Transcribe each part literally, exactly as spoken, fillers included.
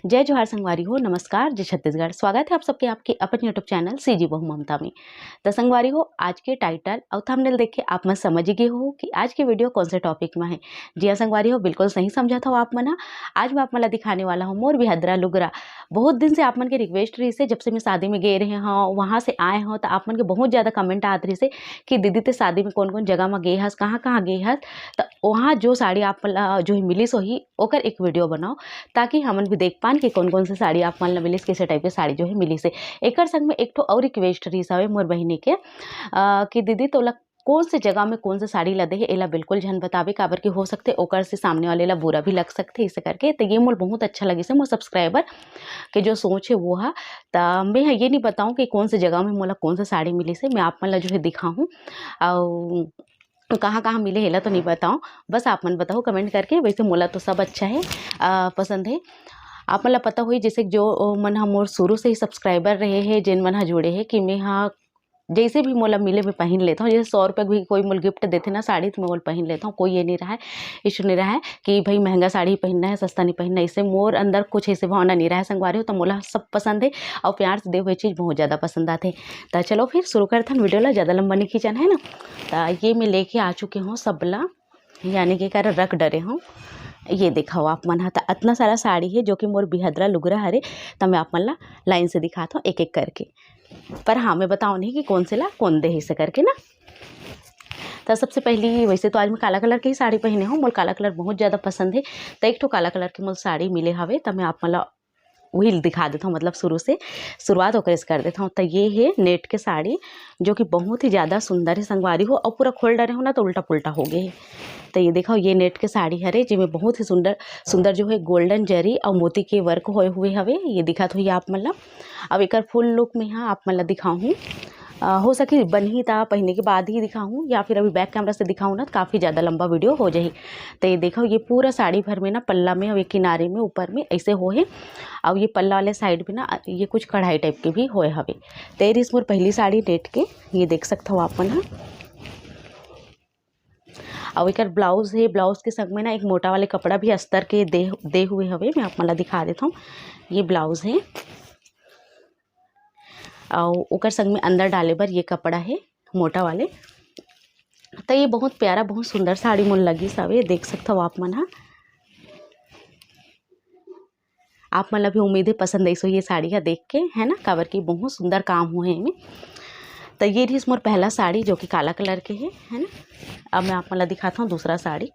जय जोहार संगवारी हो, नमस्कार, जय छत्तीसगढ़। स्वागत है आप सबके आपके अपन YouTube चैनल सीजी बहू ममता में। त संगवारी हो, आज के टाइटल अउ थंबनेल देख के आप मन समझ ही गए हो कि आज के वीडियो कौन से टॉपिक में है। जी हाँ संगवारी हो, बिल्कुल सही समझा था आप मन ह। आज मैं आप मन ला दिखाने वाला हूँ मोर बिहदरा लुगरा। बहुत दिन से आप मन के रिक्वेस्ट रहिस हे, जब से मैं शादी में गए रहे हूँ, वहाँ से आए हूँ, तो आप मन के बहुत ज़्यादा कमेंट आत रहिस हे कि दीदी ते शादी में कौन कौन जगह में गए हस, कहाँ कहाँ गए हस, तो वहाँ जो साड़ी आप मन ला जो है मिलिस होही ओकर एक वीडियो बनाओ, ताकि हमन भी देख पान कि कौन कौन से साड़ी आप मन ला मिलिस, कैसे टाइप के साड़ी जो है मिलिस हे। एकर संग में एक ठो और रिक्वेस्ट रहिस हवे मोर बहिनी के, अ, कि दीदी तोला कौन से जगह में कौन से साड़ी ला दे हे, एला बिल्कुल झन बतावे, काबर कि हो सकथे ओकर से सामने वाले ला बुरा भी लग सकथे, इसे करके। तो ये मोला बहुत अच्छा लगिस हे, मोर सब्सक्राइबर के जो सोच है वो हा। त मैं ह ये नहीं बताऊँ कि कौन से जगह में मोला कौन सा साड़ी मिलिस हे, मैं आप मन ला जो है दिखाहूँ। अउ कहाँ कहाँ मिले हे, एला तो नहीं बताऊँ, बस आप मन बताओ कमेंट करके। वैसे मोला तो सब अच्छा है, अ, पसंद है। आप मन ला पता होही, जैसे जो, ओ, मन ह मोर शुरू से ही सब्सक्राइबर रहे हे, जेन मन ह जुड़े हे, कि मैं ह जैसे भी मोला मिले मैं पहन लेता हूँ। जैसे सौ रुपये भी कोई मोला गिफ्ट देथे ना साड़ी, तो मैं ओला पहन लेता हूँ। कोई ये नहीं रहा है, इशू नहीं रहा है कि भाई महंगा साड़ी पहनना है, सस्ता नहीं पहनना है। इससे मोर अंदर कुछ ऐसे भावना नहीं रहा है संगवारी हो। तो मोला सब पसंद है और प्यार से दे हुए चीज़ बहुत ज़्यादा पसंद आते हैं। तो चलो फिर शुरू करथन वीडियो ला, ज़्यादा लंबा नहीं खींचना है ना। तो ये मैं लेके आ चुके हूँ सबला, यानी कि कर रख डरे हूँ। ये देखो आप मन ह, त अतना सारा साड़ी है जो कि मोर बिहदरा लुगरा हरे। त मैं आप मन ला लाइन से दिखात हूँ एक एक करके, पर हाँ, मैं बताओ नहीं कि कौन से ला कौन दे इसे करके ना। तो सबसे पहली, वैसे तो आज मैं काला कलर के ही साड़ी पहने हूँ, मोला काला कलर बहुत ज़्यादा पसंद है। तो एक ठो काला कलर के मोला साड़ी मिले हवे, तो मैं आप मन ला वही दिखा देता हूँ, मतलब शुरू से शुरुआत ओकरे से कर देता हूँ। तो ये है नेट के साड़ी, जो कि बहुत ही ज़्यादा सुंदर है संगवारी हो, और पूरा खोल डरे हो ना तो उल्टा पुल्टा हो गए है। तो ये देखो, ये नेट के साड़ी हरे, जेमे बहुत ही सुंदर सुंदर जो है गोल्डन जरी और मोती के वर्क होए हुए हवे। ये दिखा तो ये आप मन ला। अब एकर फुल लुक में यहाँ आप मन ला दिखाऊँ, अ, हो सके बनही ता पहने के बाद ही दिखाऊँ, या फिर अभी बैक कैमरा से दिखाऊँ ना तो काफ़ी ज़्यादा लंबा वीडियो हो जाही। तो ये देखो, ये पूरा साड़ी भर में ना पल्ला में और ये किनारे में ऊपर में ऐसे हो है। और ये पल्ला वाले साइड में ना ये कुछ कढ़ाई टाइप के भी होए हवे। तो ये रहिस मोर पहली साड़ी नेट के, ये देख सकत हो आप मन ह। और एकर ब्लाउज है, ब्लाउज के संग में ना एक मोटा वाले कपड़ा भी अस्तर के दे दे हुए हवे, मैं आप मन ला दिखा देता हूँ। ये ब्लाउज है और ओकर संग में अंदर डाले बर ये कपड़ा है मोटा वाले। तो ये बहुत प्यारा, बहुत सुंदर साड़ी मोला लगिस हवे, देख सकत हो आप मन ह। आप मन ला भी उम्मीद है पसंद आइस होही ये साड़ी ह देख के, है ना, काबर कि बहुत सुंदर काम हुए है एमे। तो ये रहिस मोर पहला साड़ी जो कि काला कलर के है, है ना। अब मैं आप मन ला दिखाता हूँ दूसरा साड़ी।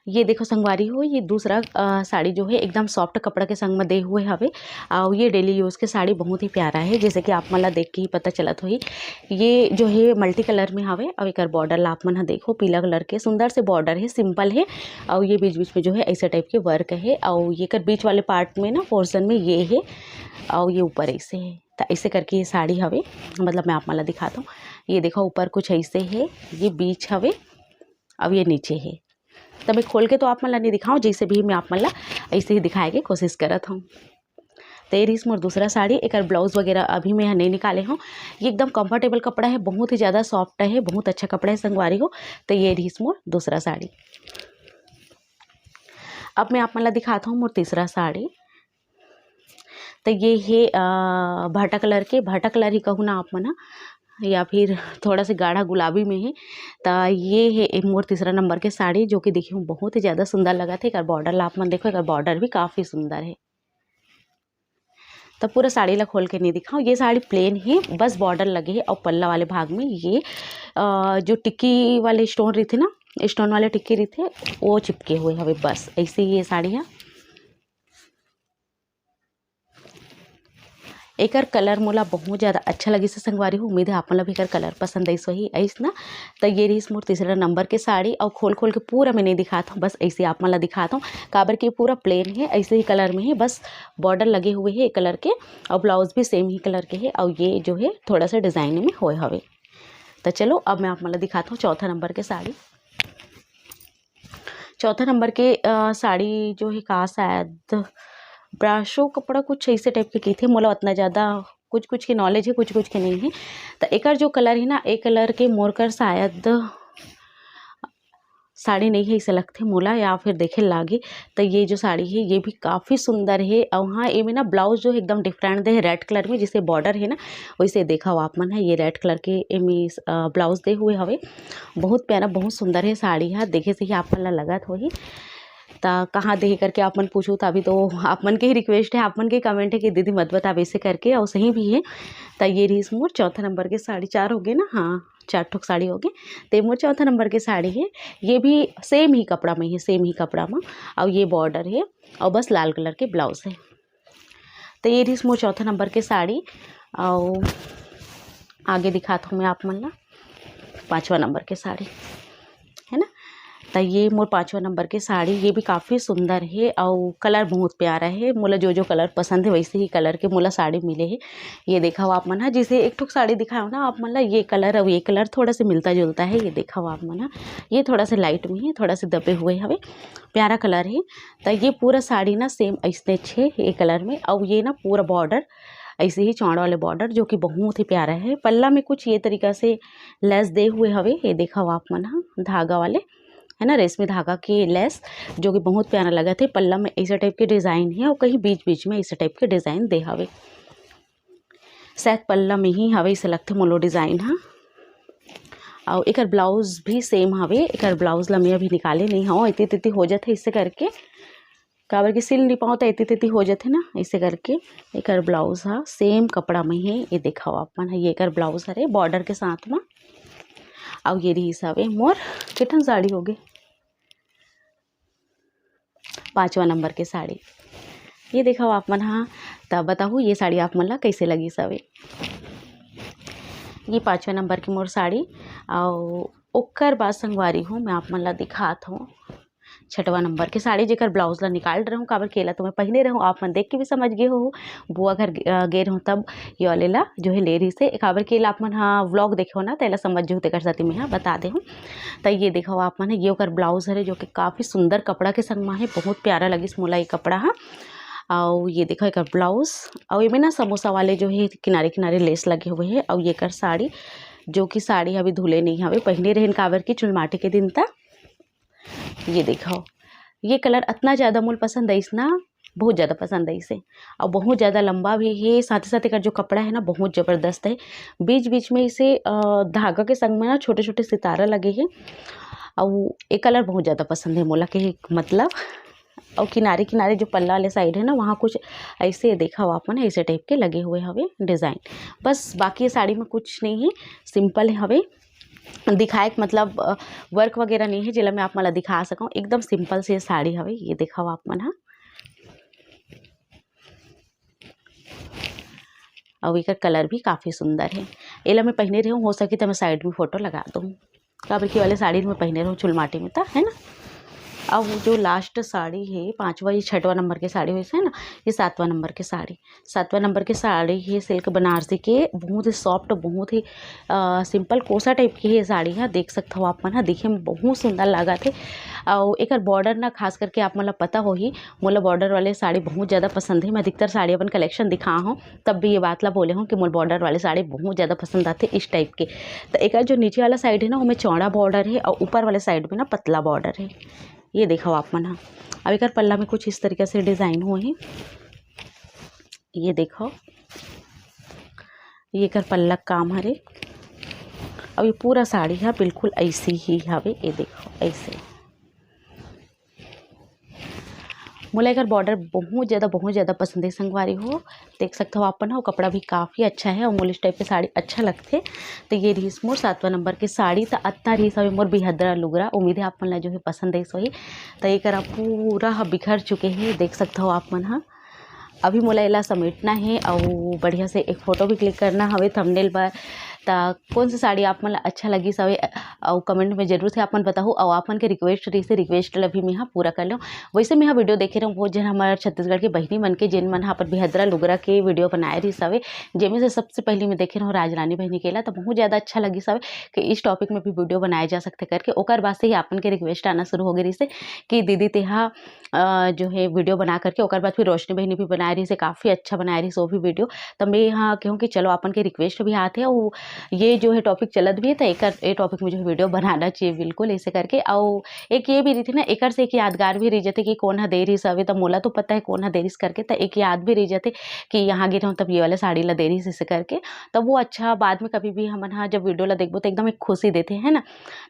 ये देखो संगवारी हो, ये दूसरा, अ, साड़ी जो है एकदम सॉफ्ट कपड़ा के संग में दे हुए हवे। और ये डेली यूज़ के साड़ी बहुत ही प्यारा है, जैसे कि आप मन ला देख के ही पता चलत होही। ये जो है मल्टी कलर में हवे और एकर बॉर्डर ला आप मन ह देखो, पीला कलर के सुंदर से बॉर्डर है, सिंपल है। और ये बीच बीच में जो है ऐसे टाइप के वर्क है और ये कर बीच वाले पार्ट में ना पोर्शन में ये है और ये ऊपर ऐसे है। तो ऐसे करके ये साड़ी हवे, मतलब मैं आप मन ला दिखाता हूँ। ये देखो ऊपर कुछ ऐसे है, ये बीच हवे, अब ये नीचे है। तब मैं खोल के तो आप मन ला नहीं दिखाऊँ, जैसे भी मैं आप मन ला ऐसे ही दिखाए के कोशिश करत हूँ। तो ये रहिस मोर दूसरा साड़ी, एकर ब्लाउज वगैरह अभी मैं यहाँ नहीं निकाले हूँ। ये एकदम कंफर्टेबल कपड़ा है, बहुत ही ज़्यादा सॉफ्ट है, बहुत अच्छा कपड़ा है संगवारी हो। तो ये रहिस मोर दूसरा साड़ी। अब मैं आप मन ला दिखाता हूँ मोर तीसरा साड़ी। तो ये है, अ, भाटा कलर के, भाटा कलर ही कहूँ ना आप मन ह, या फिर थोड़ा सा गाढ़ा गुलाबी में है। तो ये है एक मोर तीसरा नंबर के साड़ी, जो कि देखिए बहुत ही ज़्यादा सुंदर लगा थे। एकर बॉर्डर ला आप मन देखो, एकर बॉर्डर भी काफ़ी सुंदर है। तो पूरा साड़ी ला खोल के नहीं दिखाऊँ, ये साड़ी प्लेन है, बस बॉर्डर लगे है और पल्ला वाले भाग में ये, अ, जो टिक्की वाले स्टोन रहिथे ना, स्टोन वाले टिक्की रहिथे, वो चिपके हुए हवे। बस ऐसे ही ये साड़ी है। एकर कलर मोला बहुत ज़्यादा अच्छा लगिस हे संगवारी हो। उम्मीद है आप मन ला भी एकर कलर पसंद आइस होही, आइस ना। त ये रहिस मोर तीसरा नंबर के साड़ी, अउ खोल खोल के पूरा मैं नहीं दिखात हूँ, बस ऐसे आप मन ला दिखात हूँ, काबर कि पूरा प्लेन है, ऐसे ही कलर में है, बस बॉर्डर लगे हुए है कलर के, अउ ब्लाउज भी सेम ही कलर के है, अउ ये जो है थोड़ा सा डिजाइन में होए हवे। त चलो अब मैं आप मन ला दिखात हूँ चौथा नंबर के साड़ी। चौथा नंबर के, अ, साड़ी जो है का शायद ब्राशो कपड़ा कुछ ऐसे टाइप के कहिथे, मोला उतना ज़्यादा कुछ कुछ के नॉलेज है, कुछ कुछ के नहीं है। त एकर जो कलर है ना, ए कलर के मोर कर शायद साड़ी नहीं है, इसे लगथे मोला या फिर देखे लागे। तो ये जो साड़ी है, ये भी काफ़ी सुंदर है। और हाँ, एमे ना ब्लाउज जो है एकदम डिफरेंट दे है, रेड कलर में जैसे बॉर्डर है ना, वैसे देखा हो आप मन है, ये रेड कलर के एमे ब्लाउज दे हुए हवे। बहुत प्यारा, बहुत सुंदर है साड़ी है, देखे से ही आप मन ला लगत होही। त कहाँ दे हे करके आप मन पूछू, त अभी तो आप मन के ही रिक्वेस्ट है, आप मन के कमेंट है कि दीदी मत बतावे ऐसे करके, और सही भी है। त ये रहीस मोर चौथा नंबर के साड़ी, चार हो गए ना, हाँ, चार ठोक साड़ी हो गए। ते मोर चौथा नंबर के साड़ी है, ये भी सेम ही कपड़ा में है, सेम ही कपड़ा में, और ये बॉर्डर है, और बस लाल कलर के ब्लाउज है। तो ये रहीस मोर चौथा नंबर के साड़ी, और आगे दिखात हूँ मैं आप मन ला पाँचवा नंबर के साड़ी, है ना। तो ये मोर पाँचवा नंबर के साड़ी, ये भी काफ़ी सुंदर है और कलर बहुत प्यारा है। मोला जो जो कलर पसंद है, वैसे ही कलर के मोला साड़ी मिले है। ये देखा हो आप मन हा, जैसे एक ठोक साड़ी दिखाओ ना आप मन ला, ये कलर और ये कलर थोड़ा सा मिलता जुलता है। ये देखा हो आप मन हा, ये थोड़ा सा लाइट में है, थोड़ा सा दबे हुए हवे, प्यारा कलर है। तो ये पूरा साड़ी ना सेम ऐसने छे ये कलर में, और ये ना पूरा बॉर्डर ऐसे ही चौड़ा वाले बॉर्डर, जो कि बहुत ही प्यारा है। पल्ला में कुछ ये तरीका से लेस दे हुए हवे, ये देखा हो आप मन हा, धागा वाले, है ना, रेशमी धागा के लेस, जो कि बहुत प्यारा लगत है। पल्ला में ऐसे टाइप के डिज़ाइन है और कहीं बीच बीच में ऐसे टाइप के डिज़ाइन दे हवे। शायद पल्ला में ही हवे, ऐसे लगथे मोला डिज़ाइन हा। और एकर ब्लाउज भी सेम हवे, एकर ब्लाउज ला मैं अभी निकाले नहीं हूँ, इतनी तिती हो जाते इससे करके, काबर कि सिल नहीं पाओ तो इतनी तिती हो जाते ना, ऐसे करके। एकर ब्लाउज हा सेम कपड़ा में है, ये देखा हो आप मन हा, ये एकर ब्लाउज हरे बॉर्डर के साथ में। और ये रहीस हवे मोर कितन साड़ी हो गए, पाँचवा नंबर के साड़ी। ये देखा हो आप मन हा, तब बताहू ये साड़ी आप मन ला कैसे लगिस हवे। ये पाँचवा नंबर के मोर साड़ी, और ओकर बाद संगवारी हो मैं आप मन ला दिखात हूँ छठवा नंबर के साड़ी, जेकर ब्लाउज ला निकाल रहे हूँ, काबर कि एला तो मैं पहिने रहूँ, आप मन देख के भी समझ गए हो, बुआ घर गे रहूँ तब ये वाले ला जो है ले रही से, काबर कि एला आप मन हा व्लॉग देखे हो ना, तो एला समझ जहू, तेकर सेती मैं हा बता दे हूँ। तो ये देखो आप मन, ये ओकर ब्लाउज हरे, जो कि काफ़ी सुंदर कपड़ा के संग में है, बहुत प्यारा लगिस मोला ये कपड़ा हा। और ये देखो एकर ब्लाउज, और एमे ना समोसा वाले जो है किनारे किनारे लेस लगे हुए हैं। और ये कर साड़ी, जो कि साड़ी अभी धुले नहीं हवे, पहिने रहन काबर कि चुलमाटी के दिन तक। ये देखो, ये कलर इतना ज़्यादा मोल पसंद आइस ना, बहुत ज़्यादा पसंद आइस हे। और बहुत ज़्यादा लंबा भी है, साथ ही साथ एकर जो कपड़ा है ना, बहुत ज़बरदस्त है। बीच बीच में इसे अ, धागा के संग में ना छोटे छोटे सितारा लगे हैं। और ये कलर बहुत ज़्यादा पसंद है मोला के, मतलब। और किनारे किनारे जो पल्ला वाले साइड है ना, वहाँ कुछ ऐसे देखा हो आप मन, ऐसे टाइप के लगे हुए हवे डिज़ाइन। बस बाकी ये साड़ी में कुछ नहीं है, सिंपल हवे। दिखाए के मतलब वर्क वगैरह नहीं है, जेला मैं आप मन ला दिखा सकूँ। एकदम सिंपल से साड़ी हवे, ये देखा हो आप मन हा। और एकर कलर भी काफ़ी सुंदर है। एला मैं पहिने रहूँ, हो सके तो मैं साइड में फोटो लगा दूँ, काबर कि वाले साड़ी में पहिने रहूँ चुलमाटी में, त है ना। अब वो जो लास्ट साड़ी है, पाँचवा या छठवा नंबर के साड़ी होइस है ना, ये सातवां नंबर के साड़ी, सातवां नंबर के साड़ी है सिल्क बनारसी के, बहुत ही सॉफ्ट, बहुत ही अ, सिंपल कोसा टाइप के ये साड़ी है। देख सकत हो आप मन हा, देखे में बहुत सुंदर लागत है। और एकर बॉर्डर ना, खास करके आप मन ला पता होही, मोला बॉर्डर वाले साड़ी बहुत ज़्यादा पसंद है। मैं अधिकतर साड़ी अपन कलेक्शन दिखा हूँ, तब भी ये बात ला बोले हूँ कि मोला बॉर्डर वाले साड़ी बहुत ज़्यादा पसंद आते इस टाइप के। तो एकर जो नीचे वाला साइड है ना, ओमे चौड़ा बॉर्डर है और ऊपर वाले साइड में ना पतला बॉर्डर है। ये देखो आप मन हा, अब एकर पल्ला में कुछ इस तरीके से डिज़ाइन हुए हैं। ये देखो, ये एकर पल्ला काम हरे। अब ये पूरा साड़ी हा बिल्कुल ऐसी ही हवे। ये देखो, ऐसे। मोला एकर बॉर्डर बहुत ज़्यादा, बहुत ज़्यादा पसंद है संगवारी हो। देख सकते हो आप मन हा, वो कपड़ा भी काफ़ी अच्छा है और मोला इस टाइप के साड़ी अच्छा लगथे। तो ये रहीस मोर सातवां नंबर के साड़ी। तो अतना रहीस हवे मोर बिहदरा लुगरा। उम्मीद है आप मन ला जो है पसंद आइस होही। तो ये करा पूरा हा बिखर चुके हैं, देख सकते हो आप मन हा। अभी मोला एला समेटना है और बढ़िया से एक फोटो भी क्लिक करना हवे थंबनेल बर। त कौन सा साड़ी आप मन ला अच्छा लगिस हवे, अउ कमेंट में जरूर से आप मन बताहू। अउ आप मन के रिक्वेस्ट रहिस हे, रिक्वेस्ट ला भी मैं हा पूरा कर लूँ। वैसे मैं हा वीडियो देखे रहूँ बहुत जन हमारे छत्तीसगढ़ के बहिनी मन के, जिन मन हा अपन बिहदरा लुगरा के वीडियो बनाए रहिस हवे, जेमे से सबसे पहले मैं देखे रहूँ राजरानी बहिनी के ला, तो बहुत ज़्यादा अच्छा लगिस हवे कि इस टॉपिक में भी वीडियो बनाए जा सकते करके। ओकर बाद से ही आप मन के रिक्वेस्ट आना शुरू हो गए रहिस हे कि दीदी तेहा अ, जो है वीडियो बना करके, ओकर बाद फिर रोशनी बहिनी भी बनाए रहिस हे, काफ़ी अच्छा बनाए रहिस हे वो भी वीडियो। त मैं यहाँ कहूँ कि चलो, अपन के रिक्वेस्ट भी आत हे, अउ ये जो है टॉपिक चलत भी हे, त एकर, ए टॉपिक में जो है वीडियो बनाना चाहिए बिल्कुल, ऐसे करके। अउ एक ये भी रहिथे ना, एकर से एक यादगार भी रह जाथे कि कौन ह दे रहिस हवे, त मोला तो पता है कौन ह दे रहिस करके, त एक याद भी रह जाथे कि यहाँ गे रहूँ तब ये वाला साड़ी ला दे रहिस, ऐसे करके। तब वो अच्छा, बाद में कभी भी हमन ह जब वीडियो ला देखबो, त एकदम एक खुशी देथे, है ना?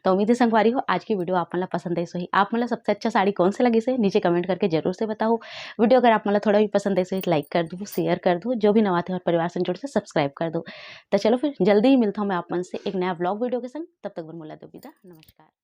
तो उम्मीद है संगवारी हो, आज की वीडियो आप मन ला पसंद आइस होही। आप मन ला सबसे अच्छा साड़ी कौन से लगिस हे, नीचे कमेंट करके जरूर से बताओ। वीडियो अगर आप मन ला थोड़ा भी पसंद आइस होही, लाइक कर दो, शेयर कर दो, जो भी नवा थे और परिवार से जुड़ से सब्सक्राइब कर दो। तो चलो फिर जल्दी ही मिलता हूँ मैं आप मन से एक नया व्लॉग वीडियो के संग। तब तक बर मोला दो विदा, नमस्कार।